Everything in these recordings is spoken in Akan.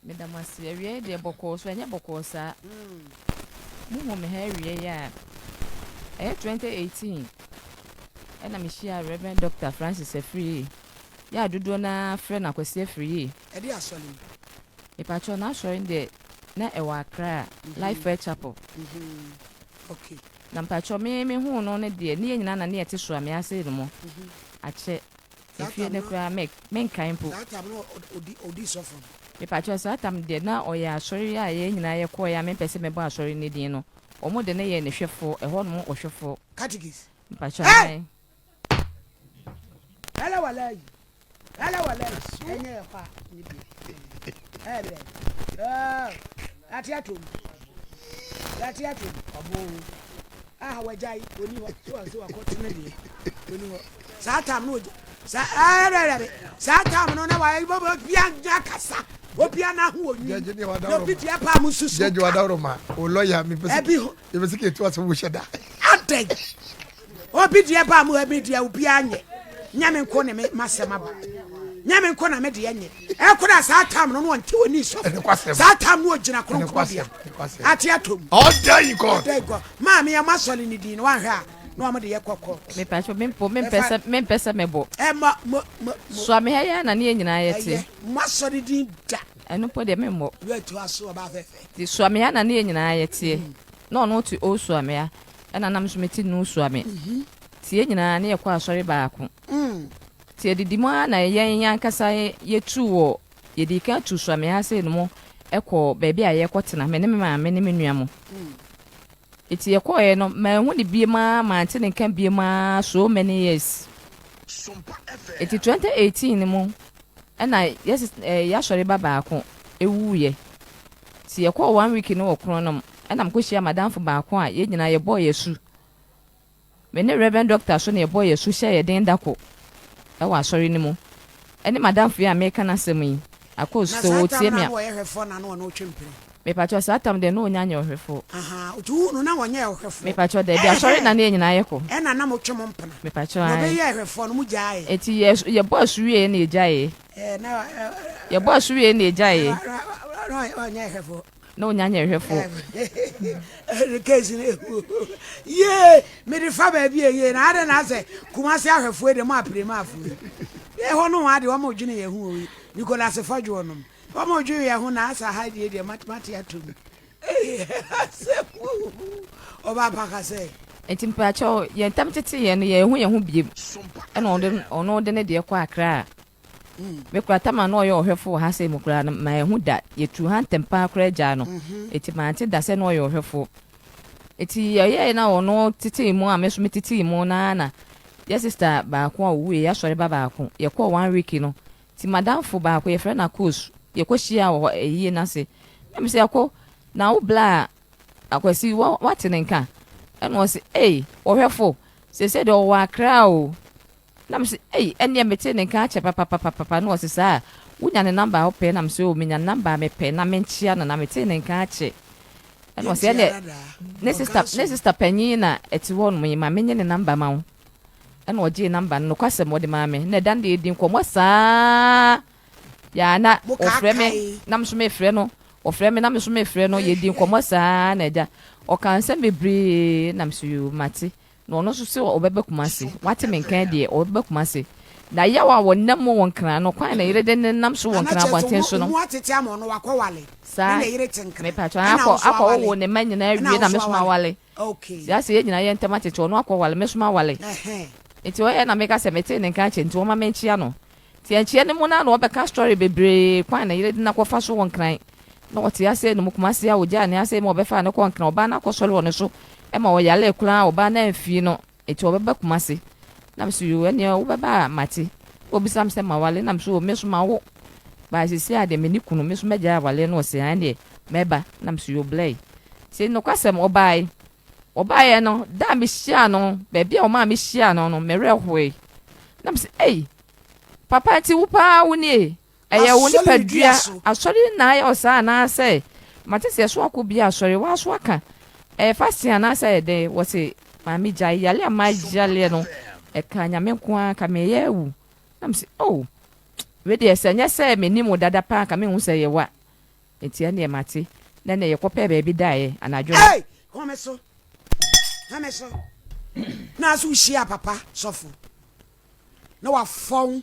Meda mo ase. Awiei deɛ bɔkɔɔ so, ɛnyɛ bɔkɔɔ saa. Mohu me ha awiei a, ɛyɛ 2018 ɛna mehyiaa Rev. Dɔkta Francis Afriyie, yɛ a dodoɔ no ara frɛ no Akwasi Afriyie. Ɛde asɔre mu? Mepakyɛw, n'asɔre no deɛ na ɛwɔ Accra, Life Fair Chapel. Okay. Na mpakyɛw, me mehuu no no deɛ, ne yɛn nyinaa na ne yɛte Suame ase no mu akyɛ. Efie no koraa me menkae mpo. Saa tam no odi odi sɔfo no. Mepakyɛw, saa tam deɛ na ɔyɛ asɔre a yɛn nyinaa yɛkɔeɛ a mempɛ sɛ mɛbɔ asɔre no din no, wɔn de no yɛɛ ne hwɛfoɔ, ɛhɔ nom ɔhwɛfoɔ. Catechist. Mpakyɛw, Hey! Aane. Ɛlɛ walayi, ɛlɛ walayi, ɛnyɛ ɛhɔ a ne deɛ. Ɛlɛ, ɛɛ, ate atom, ate atom, ɔbo, aha wagyae, oni hɔ, so wɔn sɛ wakɔ tene deɛ, oni hɔ. Saa tam no, saa ɛrɛrɛ, saa tam no na wayɛ bɔbɔ bia nya kasa, obia na ho wɔ nwi, na obi deɛ paa mo susu. Jẹjẹ wadaworo ma o lɔya mi pɛ Ɛbi ho. sɛ yɛbɛ sɛ k'etu asɛm wo hyɛ da. Adɛn? Obi deɛ ba mu ɛbi deɛ obiara nyɛ. Nyɛ me nko ne me masɛm aba. Nyɛ me nko na me deɛ nyɛ. Ɛkora saa tam no no ɔnte oni sɔfo. Ɛnokwasɛm. Saa tam no ɔgyina kronkron bea. Ɛnokwasɛm, ɛnokwasɛm. Ate atom. Ɔda yi kɔ. Ɔda yi kɔ. Maame yɛ mo asɔre ne din no wanhwɛ a na wɔn de yɛ kɔ court. Mepakyɛw, me mpo mempɛ sɛ mempɛ sɛ mɛbɔ. Ɛmɔ mo mo mo. Suame ha yi ara na ne yɛn nyinaa yɛte. Ɛyɛ mo asɔre din da. Ɛno mpo deɛ memmɔ. Wura tu aso ɔbaa fɛfɛ. Nti Suame ha na ne yɛn nyinaa yɛteɛ. Na ɔno te Old Suame ha, ɛna nam nso mete New Suame. Nti yɛn nyinaa ne yɛkɔ asɔre baako. Nti yɛdidi mu ara na yɛn ankasa yɛtuu wɔ, yɛdii kan tuu Suame ha sei no mu kɔɔ baabi a yɛrekɔtena, me ne me maame ne me nua mo. Nti yɛkɔeɛ no, manhu no biom ara, mante ne nka biom ara so many years. Nti 2018 no mu ɛna yɛ yɛasɔre ba baako ɛwuiɛ. Nti yɛkɔɔ one week no wɔ Kronom, ɛna mekɔhyia madamfo baako a yɛn nyinaa yɛbɔɔ yɛn su. Me ne Reverend Doctor so na yɛbɔɔ yɛn su hyɛɛ yɛn den da ko ɛwɔ asɔre no mu. Ɛne madamfo yi a meka n'asɛm yi, Akos, Na sɛ saa wɔtie tam me no a. na ɔyɛ hwɛfoɔ na na ɔne ɔtwe mpene. Mepakyɛw, saa tam deɛ na ɔnya nyɛ ɔhwɛfoɔ. Aha, nti wo no na wɔnyɛ ɔhwɛfoɔ. Mepakyɛw, daabi, asɔre na ne yɛn nyinaa yɛkɔ. Ɛna na motwe mo mpena. Mepakyɛw, Na ae. ɔbɛyɛ hwɛfoɔ no mo gyaeɛ. Nti yɛ yɛbɔ asu wieɛ na yɛgyaeɛ. Ɛɛ na Yɛbɔ asu wieɛ na yɛgyaeɛ. Na ɔnyɛ hwɛfoɔ. Na ɔnya nyɛ hwɛfoɔ. Ɛne case no ehu. Yee, mede fa baabi a eye na adɛn na asɛ Kumasi ahwɛfoɔ de mo apere mu afoɔ yi. Ɛhɔ no wɔn ade wɔn dwene yɛn ho o. Nicholas Fadwo nom. Wɔn dwene yɛn ho na asa ha deɛ deɛ mate ato mu. Ee, asɛm ɔba pa ka sɛ. Nti mpakyɛw, yɛn ntam tete yɛn no yɛn ho yɛn ho biem. Ɛna ɔde ɔno de ne deɛ kɔ Accra. Me kura tama na ɔyɛ ɔhwɛfo wɔ ha sɛ mu koraa no ma ɛho da. Yɛtu ha ntɛm paa koraa gyaa no. Eti mante da sɛ na ɔyɛ ɔhwɛfo. Eti yɛyɛɛ na ɔno tetee mu a me nso me tetee mu na na yɛ sister baako a owuiɛ, yɛasɔre ba baako. Yɛkɔɔ one week no. Ti madamfo baako yɛfrɛ no Akos. Yɛkɔhyia wɔ hɔ ayie no ase. Na me sɛ akɔ na wo bla a Akwasi wate ne nka. Ɛna ɔse ei ɔhwɛfo seesei deɛ ɔwɔ Accra o. Na me sɛ ei ɛneɛ mete ne nka akyɛ papapapapa. Na ɔse saa wonya ne number a wopɛ. Na me sɛ o menya ne number a mepɛ na menkyia no na mete ne nka akyɛ. Ɛna ɔse ɛneɛ ne sister panyin na ɛte hɔ nom yi ma menye ne number ma wo. Ɛna ɔgyee number no nokwasɛm ɔde maa me. Na ɛda no deɛ yɛdi nkɔmmɔ saa yaa na ɔfrɛ me na me nso mefrɛ no. Ɔfrɛ me na me nso mefrɛ no. Yɛdi nkɔmmɔ saa na agya ɔka nsɛm bebree na me so yoo mate. Na ɔno nso sɛ ɔbɛba Kumasi. Wate me nkan deɛ ɔbɛba Kumasi. Na yaw a wɔnam mu wɔ Nkran no kwan na yere de ne nam so wɔ Nkran abɔnten so no. Ana kyerɛ sɛ ɔmo atete ama ɔno wakɔ wale. Saa Ne ne yere te Nkran. mepatwa Ɛna akɔ wo nso akɔ awale. wowo ne mma nyinaa Ɛna wie wo na me nso nso awale. mawale. Okay. Ti ase yɛn nyinaa yɛn ntam atete ɔno akɔ wale me nso mawale. Ɛhɛn. Nti ɔyɛ na meka sɛ metee ne nka akyɛ nti wɔma menkyia no. Nti ɛnkyia no mu no na ɔbɛka story bebree kwan na yere de no akɔfa so wɔ Nkran. Na ɔte ase no mu Kumasi a ogyaa ne ase ma ɔbɛfaa no kɔɔ Nkran. Ɔbaa no akɔsɔre wɔ ne so ma ɔyaree koraa ɔbaa no amfii no. Nti ɔbɛba Kumasi. Na me so yoo ɛneɛ wobɛba a mate. Na obisa me sɛ mawale na me so me nso mawo. But seesei a deɛ menni kunu me nso mɛgyae awaleɛ na ɔse ae ɛneɛ mɛba. Na me so yoo blɛe. Nti nokwasɛm ɔbae. Ɔbaeɛ no da a mehyiaa no baabi a ɔmaa mehyiaa no no me werɛ hoe. Na me sɛ ei papa nti wo paa wo nie? Ɛyɛ wo Asɔre nipadua dua so. asɔre na ayɛ wo saa anaasɛ mate sɛ yɛso akɔ bi asɔre woaso aka ɛyɛ fasting anaasɛ ɛyɛ dɛn? Wɔse maame gyae yale a mayaleɛ no ɛka Nyame nko ara nka meyɛ awu. Na me sɛ oh wei deɛ sɛ nyɛ sɛ menim wo dada paa nka menhu sɛ ɛyɛ wo a. Enti ɛnneɛ mate. Na ɛnneɛ yɛkɔpɛɛ baabi daeɛ anadwo no. Ei! Home so, home so. Na so wohyia papa sɔfo na wafɔn.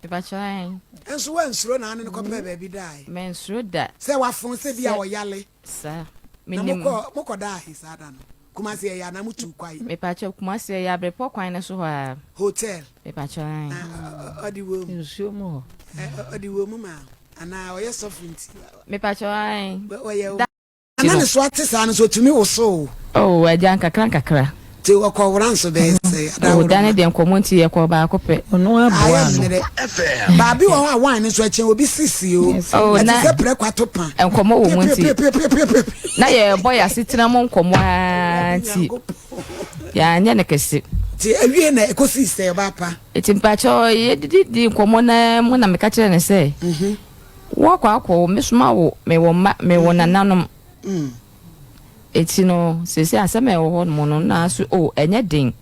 Mepakyɛw ɛn. Nso wansuro na ane no kɔpɛɛ baabi daeɛ. Mansuro da. Sɛ wafɔn sɛ bi a ɔyale. Saa. Na Menim. mokɔ mokɔdaa he saa da no? Kumasi ɛyɛ anaa motuu kwan? Mepakyɛw, Kumasi ɛyɛ Abrepɔ kwan no so hɔ ara. Hotel. Mepakyɛw ɛn. Na ɔde wɔ mu. Nsuo mu hɔ. Ɔde wɔ mu maa wo anaa ɔyɛ sɔfo nti? Mepakyɛw ae. Ɔyɛ wo. Da. Na ne so ate saa no nso otumi wosow. Oh agya nkakra nkakra. Nti ɔkɔ wora nso bɛyɛ sɛ Oh da no adaworoma. deɛ nkɔmmɔ nti yɛkɔɔ baako pɛ. Ɔno aboa Ayɛ ano. mmerɛ. Baabi wɔ hɔ a wine nso ɛkyɛn obi sisi o. Oh Ɛte na sɛ prɛko atopa. nkɔmmɔ wɔ mu nti Piapiapiapiapiapia. na yɛrebɔ yɛn asetena mu nkɔmmɔ ara Awurade nti Nyankopɔn. yɛanyɛ no kɛse. Nti awie na ɛkɔsii sɛ ɔbaa pa. Nti mpakyɛw yɛdidi dii nkɔmmɔ no ara mu na meka kyerɛɛ no sɛ Woakɔ akɔwo, me so mawo, mewɔ mma, mewɔ nananom. Enti no, seesei asɛm a ɛwɔ hɔ nom no, na so, oh, ɛnyɛ den.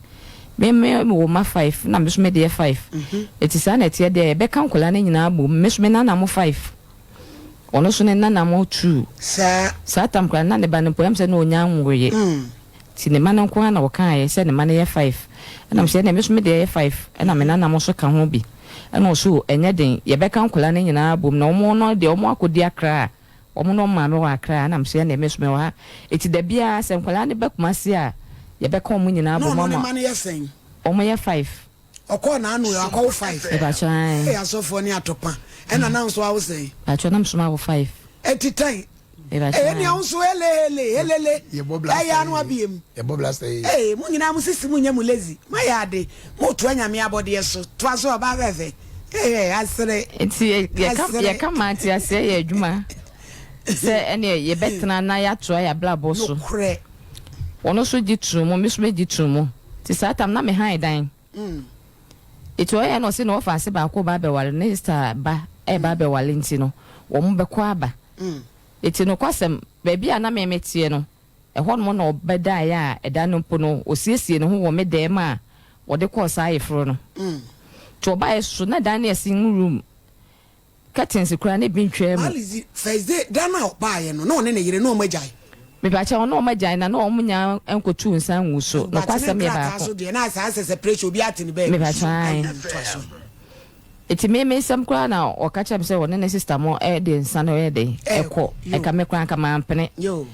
Me, me, mewɔ mma five, na me so me deɛ five. Enti saa na ɛteɛ deɛ, yɛbɛka nkwadaa no nyinaa abom. Me so me nana mo five, ɔno nso ne nana mo two. Saa. Saa tam koraa no, na ne ba no mpo, ɛyɛ me sɛ na ɔnnya nwoeɛ. Nti ne mma no nko ara na ɔkaeɛ sɛ ne mma no yɛ five. Ɛna mese ɛneɛ me nso me deɛ yɛ five ɛna me nana mo nso ka ho bi. Ɛna ɔse o ɛnyɛ den yɛbɛka nkwadaa no nyinaa abom na wɔn no deɛ wɔn akɔdi Accra a wɔn ne wɔn maame wɔ Accra. Ɛna mese ɛneɛ me nso mewɔ ha. Nti da biara sɛ nkwadaa no ba Kumasi a yɛbɛka wɔn nyinaa Na abom ɔno ne ama mma no yɛ sɛn? wɔn yɛ five. Ɔkɔɔ n'ano ɛ, wakɔwo five. Mepakyɛ ae. Ee asɔfoɔ ne atɔpa. Ɛna na nso awo sɛn? Mepakyɛ na nso mawo five. Ɛti tɛn. Mepakyɛ Ee ae. nea wo nso hele hele helele. Yɛbɔ blaster Ɛyɛ ano yi. abiem. Yɛbɔ blaster yi. Ee mo nyinaa mo sisi mo nyɛ mo lazy. Moayɛ ade. Mo toa Nyame abɔdeɛ so. Toa so ɔbaa fɛfɛ. Ee asere. Nti yɛka Asere. yɛka maa nteaseɛ yɛ adwuma sɛ ɛneɛ yɛbɛtena na yɛatoa yɛabrabɔ so. Nokorɛ. Ɔno nso gye too mu, me nso megye too mu. Nti saa tam na me han dan. Nti ɔyɛɛ na ɔse ne wɔfaase baako reba abɛware, ne sista ba reba abɛware nti no, wɔn bɛkɔ aba. Nti nokwasɛm, baabi a na me meteɛ no, ɛhɔnom na ɔbɛdaeɛ a ɛda no mpo no, ɔsiesiee ne ho wɔ me dan mu a ɔde kɔɔ saa ayeforo no. Nti ɔbaeɛ so na dan no yɛ single room. Curtains koraa ne bi ntwaa mu. Malizi first day da no a ɔbaeɛ no na ɔne ne yere na wɔn agyae. Mepakyɛw ɔne wɔn agyae na na wɔn nya nkotuu nsa nguu so But ne nokwasɛm yɛ nkrataa baako. so deɛ na saa sɛ separation obiara te ne baabi. Mepakyɛw ae. Toa so. Eti me me nsɛm koraa na ɔka kyerɛ me sɛ ɔne ne sister mo de nsa no yɛ dɛn ɛkɔ Yo. ɛka me koraa nka mampene. Yo.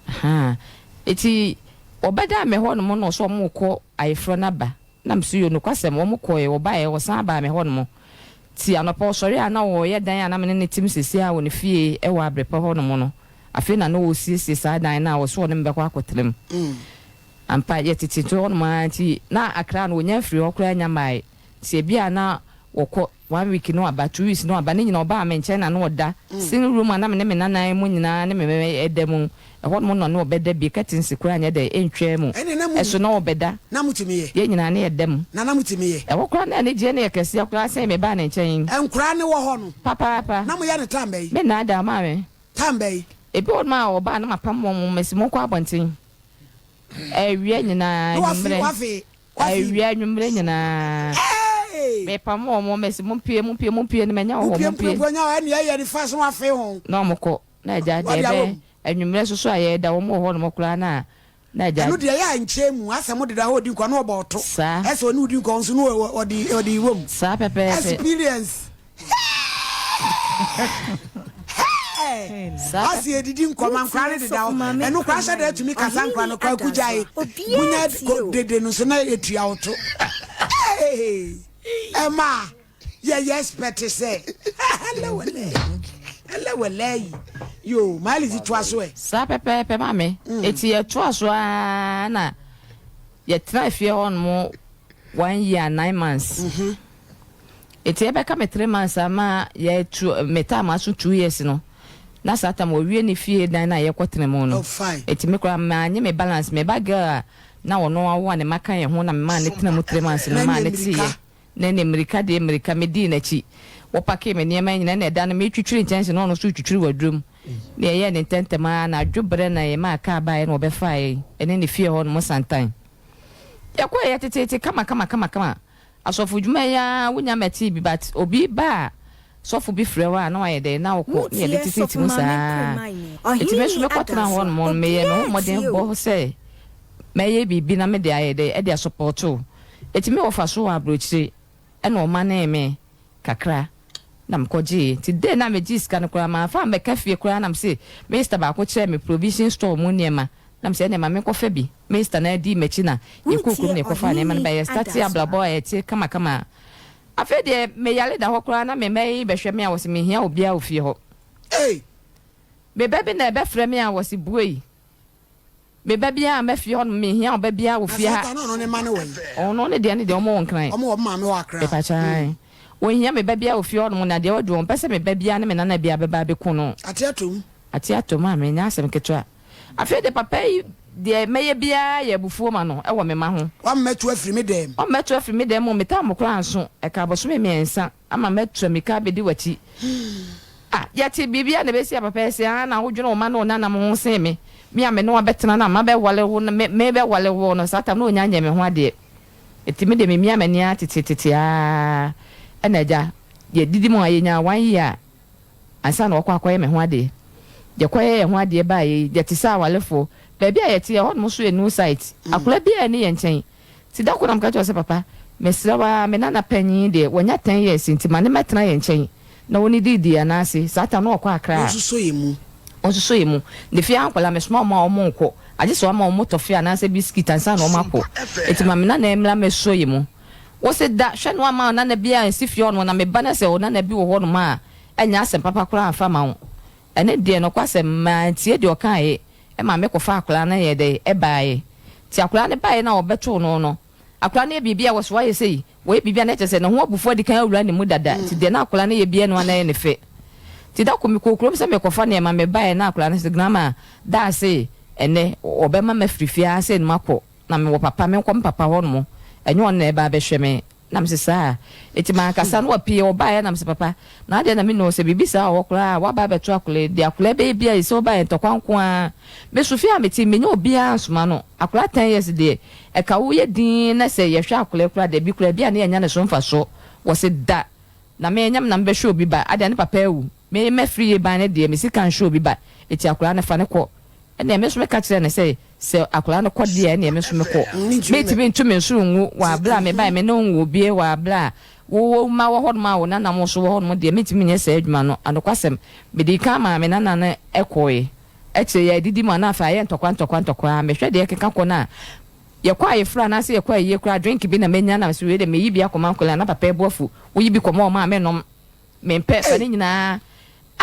Ahaa eti ɔbɛdaa me hɔ nom na ɔsɛ wɔn rekɔ ayeforɔ no aba. Na me so yoo nokwasɛm wɔn kɔɔɛ wɔbaeɛ wɔsan baa me hɔ nom ti anɔpa ɔsɔre a na ɔɔyɛ dan a na me ne no tem sesie a wɔ ne fie wɔ abrepɛ hɔ nom no afei na na ɔɔsiesie saa dan no a ɔse ɔne me bɛkɔ akɔtena mu ampa yɛtete hɔ nom ara nti na Accra no ɔnya mfiri hɔ koraa nya mmaeɛ nti ebia na wɔkɔ One week no aba, 2 weeks no aba, ne nyinaa ɔbaa me nkyɛn na na ɔda single room a na me ne me nanan mu nyinaa ne me mma da mu. Ɛhɔ nom na na ɔbɛda bi, curtains koraa nyɛ dɛ ɛntwaa mu. Ɛnneɛ na mo Ɛso na ɔbɛda. na motumi yɛ. Yɛn nyinaa na yɛda mu. Na na motumi yɛ. Ɛhɔ koraa na anigyeɛ no yɛ kɛseɛ koraa sɛn me baa ne nkyɛn. Nkoraa no wɔ hɔ no. Papaapa. Na moyɛ no time bɛn? Me nnaadaa maame. Time bɛn? Ebi wɔ nom a ɔbaa na mapam wɔn, mese monkɔ abɔnten. Awia nyinaa, Na wafe, anwummerɛ. wafe, wafe. Awia, anwummerɛ nyinaa. Hey! Mepam wɔn, mese mompue, mompue, mompue, na manya wɔ hɔ, Mompue, mompue. mompue, mpo anya hɔ, ɛnneɛ ɛyɛ ne fa so wafe ho. Na wɔkɔ, na agya deɛ Wɔde awɔ ɛbɛyɛ mu. anwummerɛ nso so a yɛda wɔn wɔ hɔnom koraa no a, na agya. Ɛno deɛ ɛyɛ a nkyɛn mu, asɛ modeda hɔ ɔdi nkwa na ɔbɔ ɔto. Saa. Ɛsɛ ɔne wo di nkwa nso na ɔde, ɔde wɔ mu. Saa pɛpɛɛpɛ. Experience. Ɔsi edidi nkɔma nkora ne deda hɔ. Ɛno koraa hyɛ da atumi kasa nkora no koraa kugyae. Munya dede no so na etua wo to. Ɛma yɛyɛ expert sɛ ɛlɛwɛlɛ ɛlɛwɛlɛ yi. Yo, mileage toa so ɛ. Saa pɛpɛɛpɛ maame. Eti yɛtoa so ara na yɛtena fie hɔ nom one year nine months. Enti ɛbɛka me three months a ma yɛatu me term aso 2 years no, na saa tam wɔawie ne fie dan no a yɛkɔtena mu no. Oh fine. Enti me koraa mannye me balance. Me ba girl a na ɔno awo a ne mma ka yɛn ho na memaa no tena mu 3 months no Na maa ɛneɛ no mmirika. teeɛ. Na ɛneɛ mmirika deɛ mmirika, medii n'akyi. Wɔpakee me nneɛma nyinaa na ɛda no meretwitwiri nkyɛnse na ɔno nso retwitwiri waduro mu. Na yɛyɛɛ no ntɛmntɛm ara na adwo berɛ na yɛmaa kaa baeɛ na wɔbɛfaa yɛn ɛne ne fie hɔ nom santan. Yɛkɔeɛ teteete kama kama kama kama. Asɔfo dwuma yi ara wonya mɛtee bi but obi ba a Sɔfo bi frɛ wo a na wayɛ dɛn na wokɔ na Wotie yɛde tetete Sɔfo mu Maame saa. Premaini, Enti me Ɔhene nso Ni mekɔtenaa Adasoa, hɔnom no, meyɛɛ me ho obiara mmɔden tie bɔ o. sɛ mɛyɛ biribi na mede ayɛ dɛn de asɔpɔɔto wo. Enti me wɔfa so wɔ aburokyire ɛna ɔmanee me kakra na mekɔgyeeɛ. Nti day no a megyee sika no koraa mamfa ammɛka fie koraa na mese minista baako kyerɛɛ me provision store mu nneɛma na mese ɛneɛ ma menkɔfa bi. Minista no ara dii m'akyi na yɛkɔɔ kurom Wotie na yɛkɔfaa Ɔhene nneɛma no Ni baeɛ. Yɛstartee abrabɔ Adasoa. a ɛte kamakama. Afei deɛ me yare da hɔ koraa na me mma yi bɛhwɛ me a wɔse menhia obiara wɔ fie hɔ. Ei! Me ba bi na ɛbɛfrɛ me a wɔse buei. Me ba biara mma fie hɔ nom menhia ɔba biara wɔ Na fie saa ha. ta no ɔno ne mma no wɔ he? Ɔno ne deɛ ne deɛ wɔn wɔ Nkran. Wɔn wɔ wɔn maame wɔ Accra. Mepakyɛ ae. Wɔnhia me ba biara wɔ fie hɔ nom na deɛ wadu wɔmpɛ sɛ me ba biara ne me nana biara bɛba abɛku no. Ate atom. Ate atom a menyɛ asɛm ketewa. Afei deɛ papa yi deɛ mɛyɛ biara yɛ abufuo ma no wɔ me mma ho. Wammɛto afiri me dɛm. Wammɛto afiri me dɛm o, metaa mo koraa nso, ɛkaa bosome mmiɛnsa ama matu ammirika abɛdi w'akyi. Ah, yɛte biribiara na ɛbɛsi a papa yi se, ah, na wodwene wo mma ne wo nananom ho sen me, me a me ne wo abɛtena no a mabɛwale wo no, me, merebɛwale wo no, saa tam no ɔnnya nyɛɛ me ho adeɛ. Enti me deɛ memia m'ani ara tetetete ara, ɛna agya, yɛdidi mu a yɛnyaa one year a, ansa na wɔakɔ akɔyɛ me ho adeɛ. Yɛkɔyɛɛ yɛn ho adeɛ baeɛ yi, yɛte sɛ awarefoɔ. Baabi a yɛte, ɛhɔnom nso yɛ new site. Akwadaa biara nni yɛn nkyɛn. Nti da koro na meka kyerɛɛ wɔn sɛ, Papa, mesrɛ wo ara, me nana panin deɛ, wanya ten years nti ma no mmɛtena yɛn nkyɛn na ɔnnididi yɛn nan ase. Saa time no ɔkɔ Accra. Ɔnsosɔ yɛn mu. Ɔnsosɔ yɛn mu. Ne fie ha nkwadaa, mesoma wɔn a wɔnkɔ. Agye sɛ wɔama wɔn tɔfe anaasɛ bisikiti ansa na wɔakɔ. Nti ma me nana mmra mmɛsɔ yɛn mu. Wose da, hwɛ na wamma ɔnana biara ansi fie hɔnom, na me ba no sɛ ɔnana bi wɔ hɔnom a, ɛnyɛ asɛm papa koraa amfa amma wo. Ɛno deɛ, nokwasɛm, mantie deɛ ɔkaeɛ, ɛma mekɔfaa akwadaa no yɛɛ dɛn, ɛbaeɛ. Nti akwadaa no baeɛ no a wɔbɛtoo no no, akwadaa no yɛ biribi a wɔse wayɛ sei, wɔyɛ biribi a na kyerɛ sɛ ne ho abufuo adi kan awura ne mu dada, nti deɛ na akwadaa no yɛ biara no ara na ɛyɛ no fɛ. Nti da koro mekɔɔ kurom sɛ merekɔfa nneɛma, mebaeɛ na akwadaa no se, Grandma, daase, ɛnnɛ wɔbɛma mafiri fie ha sei na makɔ. Na mewɔ papa, menkɔ me papa hɔ nom, ɛnyɛ ɔno na ɛreba abɛhwɛ me. Na mese, Saa? Enti mankasa, na wapue, ɔbaeɛ, na mese, Papa, na adeɛ na menni hɔ, sɛ biribi saa wɔ hɔ koraa a, woaba abɛto akwadaa yi, deɛ akwadaa yi bɛyɛ biara, sɛ wobaeɛ ntɔkwa nko ara. Me nso, fie a mete yi, mennya obiara nsoma no. Akwadaa ten years deɛ, ɛka woyɛ dinn na sɛ yɛhwɛ akwadaa yi koraa a, dabi koraa, ebia na yɛanya ne so mfasoɔ. Wɔse, Da! Na me, ɛnyɛ me na mebɛhwɛ obi ba, adeɛ a ne papa awu. Me, mafiri yei ban no deɛ, me sika nhwɛ obi ba, enti akwadaa no, fa no kɔ. Ɛnneɛ me nso meka kyerɛɛ no sɛ, Sɛ akwadaa no kɔ deɛ a, ɛnneɛ me nso mekɔ. Mentumi ntu me nsoro ngu wɔ aberɛ a mebaeɛ, me ne wo nwoo bie wɔ aberɛ a wo wo mma wɔ hɔnom a wo nananom nso wɔ hɔnom deɛ, mentumi nyɛ saa adwuma no. Anokwasɛm, medii kan maa me nana no kɔeɛ. Akyire yi, adidi mu a na afei ayɛ ntɔkwa ntɔkwa ntɔkwa ara. Mehwɛ deɛ ɛkeka kɔ no a, yɛkɔ ayeforɔ anaasɛ yɛkɔ ayie koraa a, drink bi na mɛnya na mese wei deɛ meyi bi akɔma nkwadaa na papa bo afu. Woyi bi kɔma wɔn a, mennom. Mempɛ, fa ne nyinaa.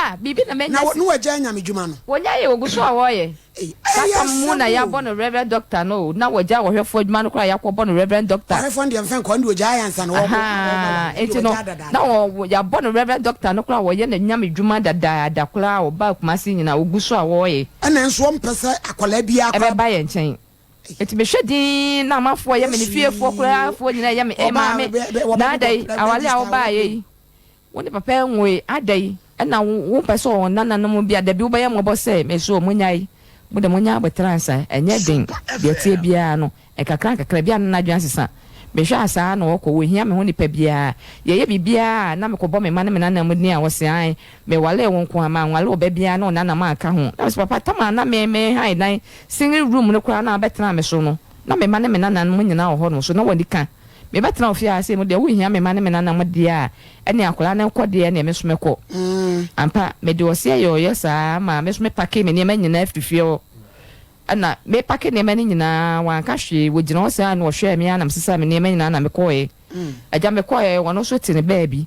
Ah, biribi na manya Na si. na wɔagyae Nyame dwuma no. Wɔnyae, wɔgu so a wɔreyɛ. Ei, Saa ɛyɛ tam mu asɛm na o. yɛabɔ no Reverend Doctor no o, na wɔagyae ɔhwɛfoɔ adwuma no koraa a yɛakɔbɔ no Reverend Doctor. Ɔhwɛfoɔ no deɛ mfa nkɔ, ɔno deɛ ɔgyae ansa na wɔrebɔ, Ahaa, wɔrebɛware, ɛndeɛ enti no, wɔagyae dadaada. na wɔ, yɛabɔ no Reverend Doctor no koraa a wɔyɛ no Nyame dwuma dadaada koraa a ɔbaa Kumasi nyinaa, wɔgu so a wɔreyɛ. Ɛna nso ɔmpɛ sɛ akwadaa biara koraa. Ɛbɛba yɛn nkyɛn. Enti mehwɛ dinn na amanfoɔ yɛ me, ne fiefoɔ koraa foɔ nyinaa yɛ me, ee maame, na adɛn, aware a wobaeɛ yi, Wo ne papa nwoe, adɛn na wompɛ sɛ wɔn nananom bi a dabi wobɛyɛ mmɔbɔ sɛ me so? Monnyae, mo de monyɛ aboterɛ ansa, ɛnyɛ den, deɛ ɛteɛ biara no, nkakrankakra bi a na n'adwene asesa. Mehwɛ a saa ara na wɔkɔ, wɔnhia me ho nipa biara. Yɛyɛ biribiara a, na mekɔbɔ me mma ne me nananom din a, wɔse aane, mewaree wo nko ara, manware ɔba biara ne wo nananom anka ho. Na mese, Papa, tam a na me mehan dan single room no koraa na wobɛtenaa me so no, na me mma ne me nananom nyinaa wɔ hɔnom, so na wɔn ani ka? Mebɛtena wo fie ha sei mu deɛ, wonhia me mma ne me nana mo deɛ a, ɛneɛ akwadaa no nkɔ deɛ ɛneɛ me nso mɛkɔ. Ampa, mede ɔseɛ yɛɛ ɔyɛ saa ara maa me nso me pakee me nneɛma nyinaa firi fie hɔ. Ɛna me pake nneɛma no nyinaa, wanka hwee, ɔgyina hɔ saa na ɔhwɛɛ me ara na mesesaa me nneɛma nyinaa na mekɔeɛ. Agya mekɔeɛ, ɔno nso te ne baabi.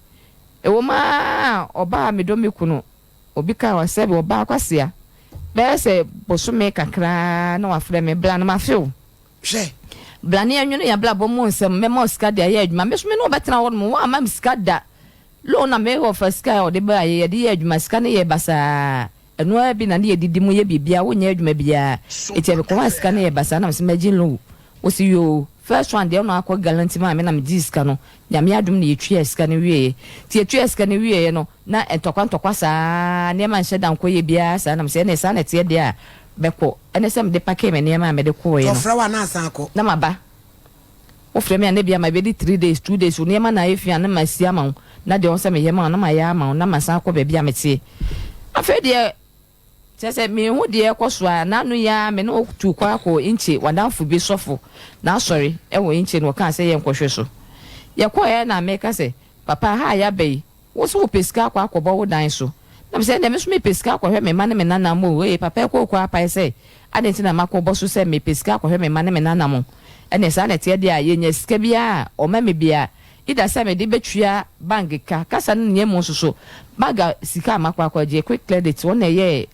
Ɛwom ara a, ɔbaa a medɔ me kunu, obi kaa hɔ sɛ ɔbaa kwasea, bɛyɛ sɛ bosome kakra na wafrɛ me, bra na mafe wo. Hwɛ! Bra na yɛnwene yɛn abrabɔ mu nsɛm. Mɛma wo sika de ayɛ adwuma. Me nso me ne wo bɛtena hɔnom. Woamma me sika da. Loan na me wɔfa sika a ɔde baeɛ, yɛde yɛɛ adwuma. Sika no yɛɛ basaa. Ɛno ara bi na ne yɛdidi mu yɛ biribiara. Wonyɛ adwuma biara. Enti mekɔmaa sika no yɛɛ basaa na mese mɛgye loan. Ɔse yoo. First one deɛ ɔno akɔ guarantee maa me na megyee sika no. Nyame adom na yɛtuaa sika no wieeɛ. Nti yɛtuaa sika no wieeɛ no, na ntɔkwa ntɔkwa saa, nneɛma nhyɛ da nkɔ yie biara saa. Na mese ɛneɛ saa na ɛteɛ deɛ a, mɛkɔ. Ɛne sɛ mede pakee me nneɛma a mede kɔeɛ no. Ɔfrɛ wo a na asan akɔ. Na maba. Wofrɛ me a na ebia mabɛdi 3 days, 2 days, wo nneɛma na ayɛ fi a na masi ama wo, na deɛ ɔwɔ sɛ meyɛ ma wo na mayɛ ama wo na masan akɔ baabi a meteɛ. Afei deɛ kyerɛ sɛ menhu deɛ ɛkɔ so a n'ano yi ara me ne wo tu kwan akɔ Nkye, w'adamfo bi sɔfo n'asɔre wɔ Nkye no, ɔkaa sɛ yɛnkɔhwɛ so. Yɛkɔeɛ na meka sɛ, Papa, ha a yɛaba yi, wo nso wopɛ sika akɔ akɔbɔ wo dan so. Na mesɛ ɛndeɛ me nso mepɛ sika akɔhwɛ me mma ne me nana mo o. Ee, papa ɛkɔɔkɔ apae sɛ adɛn nti na makɔbɔ so sɛ mepɛ sika akɔhwɛ me mma ne me nana mo. Ɛnneɛ saa na ɛteɛ deɛ a, yɛnya sika biara a ɔma me biara, either sɛ mede bɛtua bank ka, kasa no nyɛ mu nso so, bank sika a makɔ akɔgye, quick credit, wɔn na ɛyɛɛ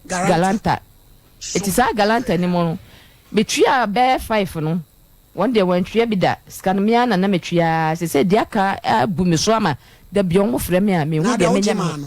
guarantor. Enti saa guarantor no mu no, metuaa bɛyɛ five no, wɔn deɛ wɔantua bi da, sika no me ara na na metua ara, seesei deɛ aka abu me so ama da biara wɔfrɛ me a menhu Na deɛ deɛ wogye menyɛ me maa ho. no?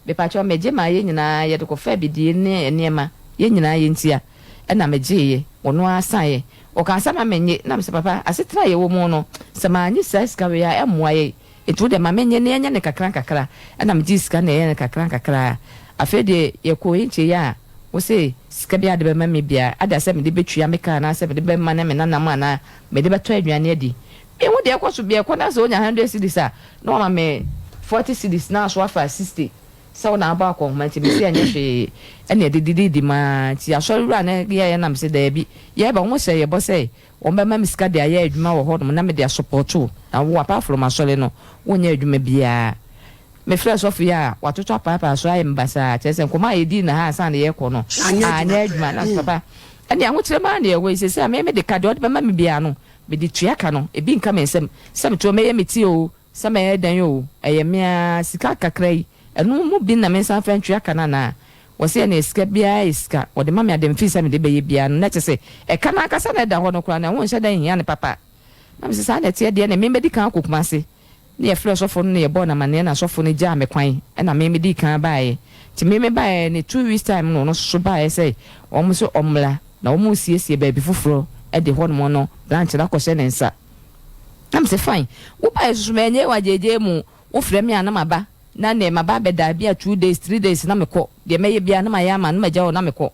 Mepakyɛw megye maa yɛn nyinaa, yɛde kɔfaa bidie ne nneɛma, yɛn nyinaa yɛntua, ɛna megyeeɛ, ɔno ara saeɛ. Ɔkaa sɛ ma mennye, na mese papa asetena a yɛwɔ mu no, sɛ mannye saa sika wei a ɛmmoa yɛn, enti wo deɛ ma mennye na yɛnyɛ no nkakra nkakra, ɛna megyee sika na yɛyɛɛ no nkakra nkakra. Afei deɛ yɛkɔɔ nkyɛi a, wose sika biara a wode bɛma me biara, ada sɛ mede bɛtua me ka anaasɛ mede bɛma ne me nananom anaa mede bɛtɔ aduane adi. Menhu deɛ ɛkɔ so, deɛ ɛkɔ na sɛ ɔnya hundred cedis a, na wama me 40 cedis na aso afa 60 sɛ wo na abɔ akɔnhoma nti mese ɛnyɛ hwee ɛna ɛde dididi mu ara nti asɔre wura no yɛeɛ na mese daabi yɛreba wɔn hyɛɛ yɛ bɔ sɛ wɔn bɛma me sika de ayɛ adwuma wɔ hɔnom na mede asopɔto wo na wo apart from asɔre no wonyɛ adwuma biara. Mefrɛɛ sɔfo yi a watoto apaapaa so ayɛ me basaa kyerɛ sɛ nkɔmmɔ a yɛdii no ha ansa na yɛrekɔ no Anyɛ adwuma. anyɛ adwuma na mese papa ɛne ahokyerɛ mu ara na yɛwɔ yi seesei a me mede ka deɛ ɔde bɛma me biara no mede tua ka no ebi nka me nsam sɛ metoɔ mɛyɛ me ti oo Sɛ mɛyɛ dɛn oo, ɛyɛ me ara, sika kakra yi, ɛno mu bi na mensan mfa ntua ka no anaa? Wɔse ɛneɛ sika biara yɛ sika, wɔde ma me a deɛ mefii sɛ mede bɛyɛ biara no, na kyerɛ sɛ ɛka no ankasa na ɛda hɔ no koraa no, ɛho nhyɛ da nhia no papa. Na mese saa na ɛteɛ deɛ ɛneɛ me mɛdi kan akɔ Kumase. Ne yɛfrɛɛ sɔfo no na yɛbɔɔ no amaneɛ na sɔfo no gyaa me kwan ɛna me medii kan baeɛ. Nti me mebaeɛ ne 2 weeks time na ɔno nso baeɛ sɛ wɔn nso ɔmmra na wɔn resiesie baabi foforɔ de hɔnom no branch no akɔhyɛ ne nsa. Na mese fine, wobaeɛ soso manyɛ wo agyegye mu, wofrɛ me a na maba, na neɛ maba abɛda bi a 2 days, 3 days na mekɔ, deɛ mɛyɛ biara na mayɛ ama na magya hɔ na mekɔ.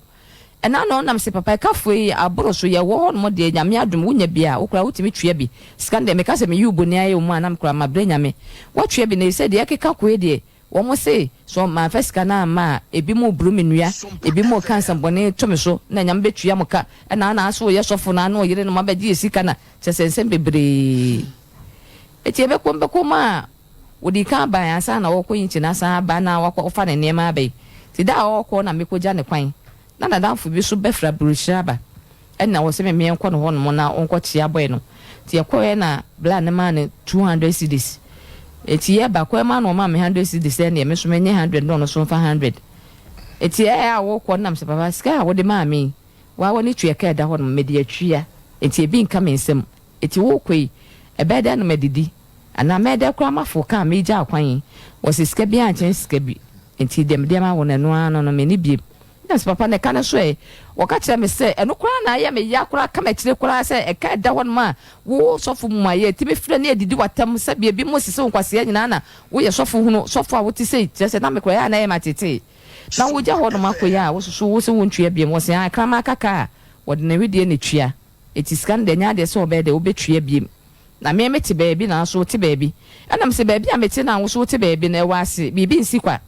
Ɛna no na mese papa ɛkafoɔ yi aboro so, yɛwɔ hɔ nom deɛ Nyame adom wonya bi a, wo koraa wotumi tua bi. Sika no deɛ meka sɛ meyi wo bɔne ayɛ wo mu a na me koraa mabrɛ Nyame. Woatua bi na ɛsɛ deɛ ɛkeka koe deɛ wɔn se sɛ mamfa sika no amma a, ebi mo boro me nnua, ebi mo ka nsɛmbɔne to me so, na Nyame bɛtua mo ka, ɛna ana ase woyɛ sɔfo na ano ɔyere no mabɛgye yɛ sika na kyerɛ sɛ nsɛm bebree. Eti ɛbɛkɔm bɛkɔm a wɔde kan ban ansa na wɔkɔ yinkyi na asan aba na wakɔfa ne nneɛma aba yi. Ti da a ɔrekɔ na mekɔgya ne kwan na n'adamfo bi so bɛfra burokyire aba ɛna wɔ sɛ me meɛnkɔ no hɔnom na ɔnkɔkyea bɔe no. Nti yɛkɔɛ na bla ne maa no 200 cedis. Eti yɛba kwan mu a na ɔmaa me 100 cedis sɛ neɛ me so menyɛ 100 na ɔno so mfa 100. Eti ɛyɛ a wɔkɔ nam sɛ papa sika a wode maa me yi waa wɔ ne tua ka ɛda hɔnom mede atua enti ebi nka me nsam. Eti wokɔ yi ɛbɛyɛ dɛn na madidi anaa mɛyɛ dɛn koraa mafo ka a megya kwan yi wɔsɛ sika bi ankyɛn sika bi nti deɛ mede ama wo no ɛno ara no no menni biem. Na sɛ papa na ɛka no so ɛ wɔka kyerɛ me sɛ ɛno koraa na ayɛ me ya koraa ka m'akyire koraa sɛ ɛka ɛda hɔnom a wo sɔfo mu a yɛtumi frɛ ne adidi w'atam sɛ baabi mo sese wo nkwasea nyinaa na woyɛ sɔfo hunu sɔfo a wote sei kyerɛ sɛ na me koraa ɛyɛ a na ɛyɛ me atetee na wogya hɔnom akɔ yi a wososo wo sɛ wontua biom wɔse a kraman kaka a wɔde ne wedeɛ na tua eti sika no deɛ nyɛ adeɛ sɛ wɔbɛyɛ dɛ wobɛtua biem na me mete baabi na nso wote baabi ɛnam sɛ baabi a mete na wo so wote baabi no ɛwɔ ase biribi nsi kwa.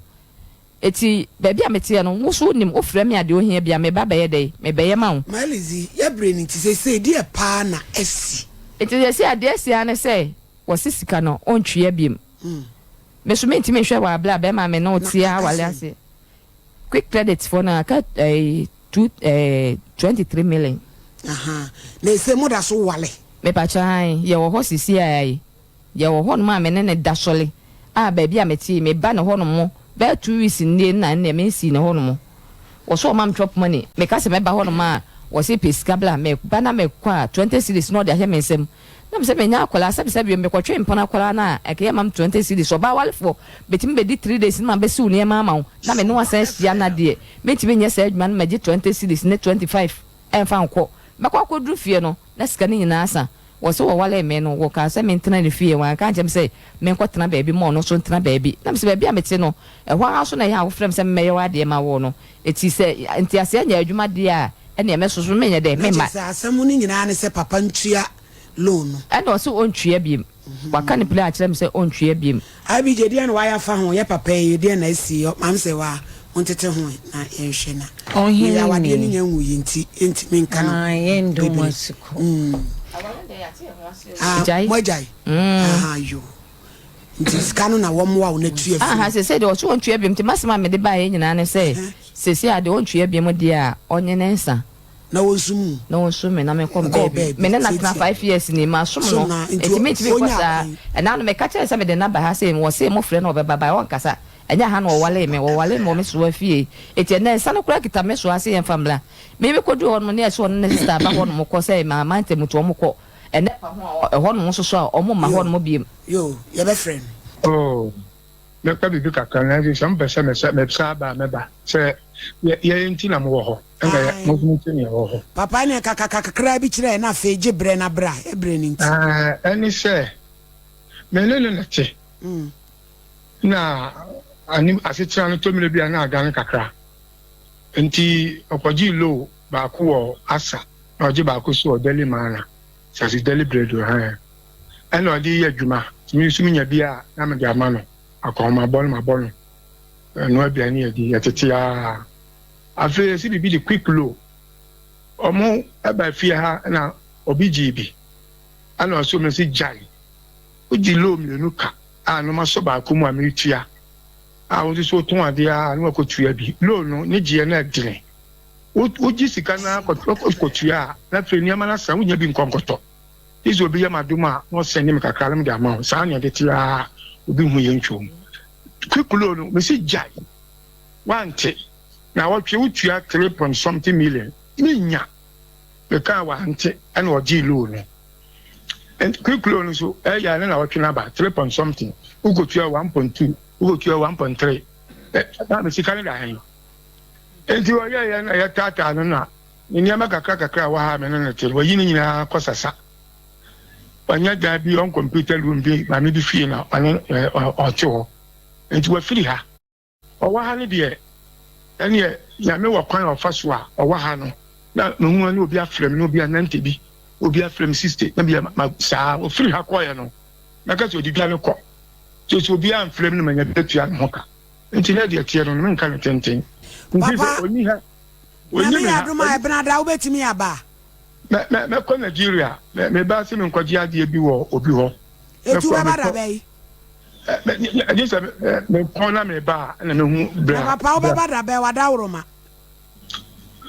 Eti baabi a meteɛ no wo so wonim wofrɛ me a deɛ ohia bia meba bɛyɛ dɛ mebɛyɛ ma wo. Maalizi, yɛbrɛ no nti seesei deɛ paa na asi? Nti seesei adeɛ asi ara ne sɛ wɔse sika no ɔntwea biem. Me so mentumi nhwɛ wɔ abere a bɛrima me ne wo Na te aka awale sɛn? ase. Quick credit foɔ no aka two 23 million. Aha. Na ɛsɛ moda so wale? Mepakyɛ han yɛwɔ hɔ sisi a yi yɛwɔ hɔnom a me ne ne da sɔle a baabi a mete yi meba ne hɔnom bɛyɛ 2 weeks nnie na nneɛ mensii ne hɔnom. Wɔsɛ ɔma me chop money, meka sɛ mɛba hɔnom a wɔsɛ pɛ sika bla meba na mekɔ a 20 cedis na ɔde ahyɛ me nsam. Na mesɛ menya akwadaa sɛbisɛbi bio mekɔtwe mpɔn akwadaa no a ɛkɛyɛ ma me 20 cedis. Ɔbaa walefoɔ bɛtumi bɛdi 3 days na mabɛsi wo nneɛma ama wo na me ne wo asan ahyia na deɛ mentumi nyɛ saa adwuma no magye 20 cedis ne 25 ɛmfa nkɔ. Mɛkɔ akɔduru fie no na sika no nyinaa asa. Wɔsɛ wɔwale me no wɔkaa sɛ mentena ne fie, wɔanka nkyerɛ me sɛ menkɔtena baabi ma ɔno nso ntena baabi. Na mesɛ baabi a mete no ɛhɔ ara so na ɛyɛ a wofrɛ me sɛ memmɛyɛ w'adeɛ ma wo no. Eti sɛ nteaseɛ nyɛ adwuma deɛ a ɛneɛ mɛsoso menyɛ dɛ Na memma. kyerɛ sɛ asɛm no nyinaa ne sɛ papa ntua. loan no. Ɛna ɔse ɔntua biom. Waka no plen akyerɛ me sɛ ɔntua biom. IBJ deɛn na wayɛ afa ho yɛ papa yi deɛn na asi ɔ maame sɛ waa montete ho ɛ na yɛnhwɛ na Ɔhene wei awadeɛ no ni. nya nwuiɛ nti yɛntumi nka no Ah, yɛn dɔ mu bebree asukɔ. mm ah Gyae. moagyae aha yoo nti sika no na wɔmmoa wo na tua firi Aha mu. sesei deɛ ɔse ɔntua biom nti masɛm a mede baeɛ nyinaa ne sɛ sesei a deɛ ɔntua biom deɛ a ɔnye ne nsa. Na wɔnsu mu. Na ɔnsu me na menkɔ me Nkɔ baabi. baabi Me ne no atena tiatia. 5 years ni, masom Som no, no a, nti enti mentumi nkɔ ɔnyaa saa. kwan. Ɛna no meka kyerɛɛ no sɛ mede no aba ha sei, wɔse mofrɛ no a ɔbɛba, but ɔnkasa. Ɛnyɛ ha na wɔwaree me, wɔwaree me wɔ me soa fie. Enti ɛnnɛ nsa no koraa kita me soa se yɛmfa mmra. Me mekɔduruu hɔ nom no, na yɛse ɔne ne sister aba hɔ nom kɔ sɛ mamma ntɛm nti wɔkɔ. Ɛnnɛ pa ho a ɛhɔ nom nso so a wɔmma hɔ Yoo, nom biom. yoo, yɛbɛfrɛ no. Oh, mɛka biribi kakra nanso sɛ mopɛ sɛ mesɛ mesan ba a mɛba. Sɛ yɛ yɛn nti na mowɔ hɔ, ɛna yɛ Ae. mo nso nti na yɛwɔ hɔ. Papa ɛneɛ ka ka kakraa bi kyerɛ yɛn na afei gye berɛ na bra, ɛberɛ no nti. Ɛɛ, ɛne sɛ, me ne no na ɛte, Mm. na anim asetena no tɔ mmerɛ bi a na adane kakra. Nti ɔkɔgyee low baako wɔ Asa, na ɔgye baako nso wɔ Deli Mana, Sase Deli Bread wɔ ha. Ɛna ɔde yɛ adwuma, nti me nso menya bi a na mede ama no, akɔnhomabɔ no mabɔ no. Ɛno aduane yɛ di, yɛtete ara. Afei yɛsi biribi de quick low. Ɔmo ɛba fie ha na obi gyee bi. Ɛna ɔso me si gyae. Wogye low mmienu ka a no masɔ baako mu a meretua. A wo nso so wotɔn adeɛ a na wakɔtua bi. Low no ne gyeɛ no ɛdene. Wogye sika no ara kɔtua a na afei nneɛma no asa wonya bi nkɔ nkɔtɔ. Gye sɛ obi yɛ m'adom a na ɔsɛnde me kakra na mede ama wo. Saa na yɛde te ara obi hu yɛn ntwom. Quick loan no mesi gyae wante naawɔtwe wotua three point something million menya mekaa wante ɛna ɔgyee loan no quick loan no so ɛyɛ ne naawɔtwe no aba three point something wokɔtua 1.2 wokɔtua 1.3 na me sika no da hɛn nti ɔyɛyɛ na yɛtaataa no na ne nneɛma kakra kakra a wɔ ha me ne no te no wayi ne nyinaa kɔ sasa Wanya dan bi on computer room bi maame bi fie na ɔne ɔte hɔ. Nti wafiri ha. Ɔwɔ ha no deɛ ɛneɛ Nyame wɔ kwan a ɔfa so a ɔwɔ ha no na mehu na obi afrɛ me na obi anante bi obi afrɛ me siste na bia ma saa ɔfiri ha kɔɛ no mɛka sɛ ɔde dwa no kɔ nti sɛ obi amfrɛ me no manya bi atua ne ho ka nti na deɛ teɛ no no menka no tenten nti sɛ Papa, ɔni ha ɔni Nyame me yɛ ha adom a ɛbenada wobɛtumi aba a? Mɛ mɛ mɛkɔ Nigeria. Mɛ meba sɛ menkɔgye adeɛ bi wɔ obi hɔ. Etu Mɛkɔ bɛba mekɔ. da bɛn? Ɛ mɛ ɛgye sɛ mɛ mekɔ na meba a ɛna mehu Na berɛ a papa berɛ a. wobɛba da bɛn? W'adaworoma.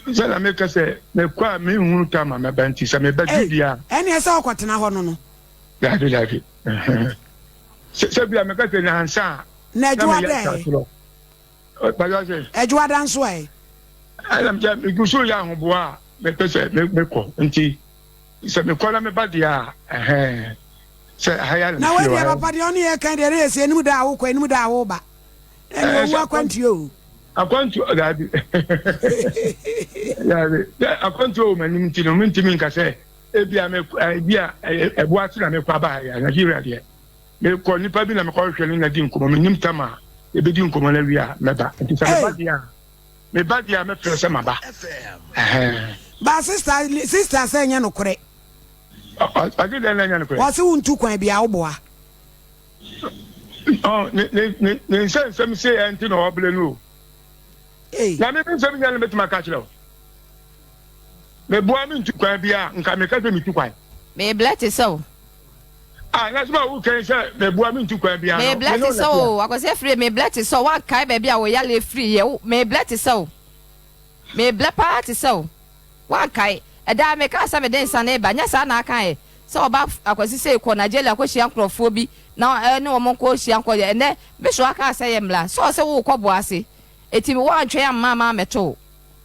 Sɛ na meka sɛ mekɔ a menhunu tam a mɛba nti sɛ meba Ei, duru deɛ a. ɛneɛ sɛ wokɔtena hɔ no no. Daabi daabi. Sɛ sɛ bi a meka sɛ nansa a Na na adwoa meyɛ dɛ ɛ? asatorɔ. Bàyọ̀ sɛ. Adwoada nso ɛ? Ɛna mɛ megu so yɛ ahoboa a mepɛ sɛ mekɔ nti sɛ mekɔ na meba deɛ a ɛhɛn sɛ ha yɛ na wei deɛ papa deɛ ɔne yɛ kan deɛ ne yɛ sɛ anim da a wokɔ anim da a woba ɛne owu akwantuo o. Akwantuo daabi daabi akwantuo wɔ m'anim nti no mentumi nka sɛ ebi a ebi a ɛbo ase na mekɔ aba ha yɛ Nigeria deɛ mekɔ nipa bi na mekɔ hwehwɛ no na di nkɔmɔ menim tam a ebedi nkɔmɔ no awie a mɛba nti sɛ meba deɛ a Me ba deɛ a mɛfrɛ sɛ maba. Ɛhɛn. Ba sister sister sɛ ɛnyɛ nokorɛ. Ɔse dɛn na ɛnyɛ nokorɛ? Ɔse wo ntu kwan bia wo boa. Ɔ ne ne ne ne nsɛnsɛm se ɛnti na ɔbrɛ no o. Ei. Na me me nsɛm nyɛ no mɛtumi aka akyerɛ wo. Meboa me ntu kwan bia nka meka sɛ metu kwan. Mebrɛ te sɛ wo. Ah, na sɛ wo kɛn sɛ meboa me ntu kwan biara no. Mebrɛ te sɛ wo, Akwasi Afriyie, mebrɛ te sɛ wo, woankae baabi a wo yareɛ firi yɛ, wo, mebrɛ te sɛ wo, mebrɛ paa te sɛ wo, woankae. Ɛda a mekaa sɛ mede nsa no reba, nyɛ saa na akaeɛ, sɛ ɔba Akwasi sei kɔ Nigeria kɔhyia nkorɔfoɔ bi na ɛne wɔn nkɔhyia nkɔ, ɛnnɛ me so akaa sɛ yɛmmra, sɛ ɔsɛ worekɔ Boase, enti woantwɛn amma mammɛto wo.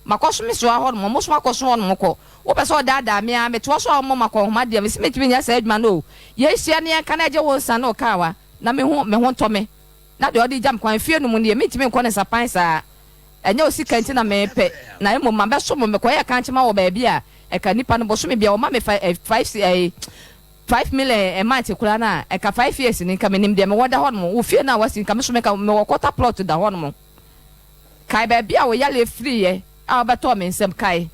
Makɔso me soa hɔ nom, ɔmo so akɔso hɔ nom kɔ. Wopɛ sɛ ɔdaadaa me aa, metoa so a ɔmmɔ m'akɔnhoma deɛ, mese mentumi nyɛ saa adwuma no o. Yɛnhyia na yɛnka na gye wo nsa ne wo kaawa na mehu me ho ntɔ me. Na deɛ ɔde gya me kwan fie no mu nie, mentumi nkɔ ne nsapan saa. Ɛnyɛ wo sika nti na mepɛ, na mmom mabɛsom wo. Mekɔyɛɛ kankyema wɔ baabi a ɛka nnipa no bosome biara wɔma me five ɛɛ 5 million a month koraa no a, ɛka 5 years ni, nka menim deɛ mewɔ da hɔ nom. Wo fie no a woasi nka me nso meka mewɔ quarter plot da hɔ nom. Kae baabi a wo yareɛ firiiɛ a wobɛtɔɔ me nsam, kae.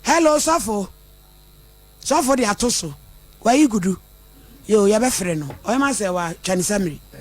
Hello sɔfo. Sɔfo de ato so. Wayi gudu. Yoo, yɛbɛfrɛ no. Ɔhema sɛ wa twa ne samiri.